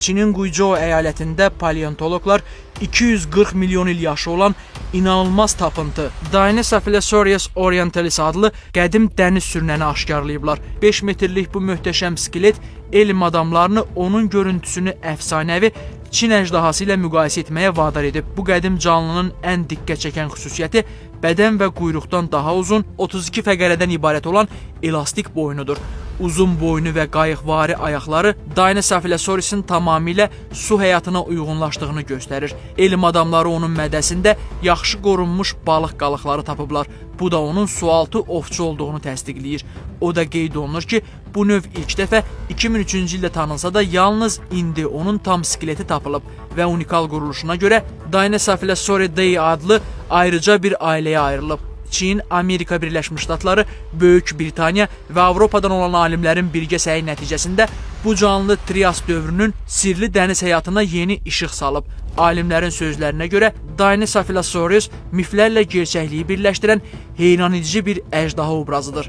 Çinin Guizhou əyalətində paleontoloqlar 240 milyon il yaşı olan inanılmaz tapıntı Dinocephalosaurus orientalis adlı qədim dəniz sürünəni aşkarlayıblar. 5 metrlik bu möhtəşəm skelet elm adamlarını onun görüntüsünü əfsanəvi Çin əjdahası ilə müqayisə etməyə vadar edib. Bu qədim canlının ən diqqət çəkən xüsusiyyəti bədən və quyruqdan daha uzun 32 fəqərədən ibarət olan elastik boynudur. Uzun boynu və qayıqvari ayaqları Dinocephalosaurusun tamamilə su həyatına uyğunlaşdığını göstərir. Elm adamları onun mədəsində yaxşı qorunmuş balıq qalıqları tapıblar. Bu da onun sualtı ovçu olduğunu təsdiqləyir. O da qeyd olunur ki, bu növ ilk dəfə 2003-cü ildə tanınsa da yalnız indi onun tam skeleti tapılıb və unikal quruluşuna görə Dinocephalosauridae adlı ayrıca bir ailəyə ayrılıb. Çin, Amerika Birləşmiş Ştatları, Böyük Britaniya və Avropadan olan alimlərin birgə səyi nəticəsində bu canlı Trias dövrünün sirli dəniz həyatına yeni işıq salıb. Alimlərin sözlərinə görə Dinocephalosaurus miflərlə gerçəkliyi birləşdirən heyranedici bir əjdaha obrazıdır.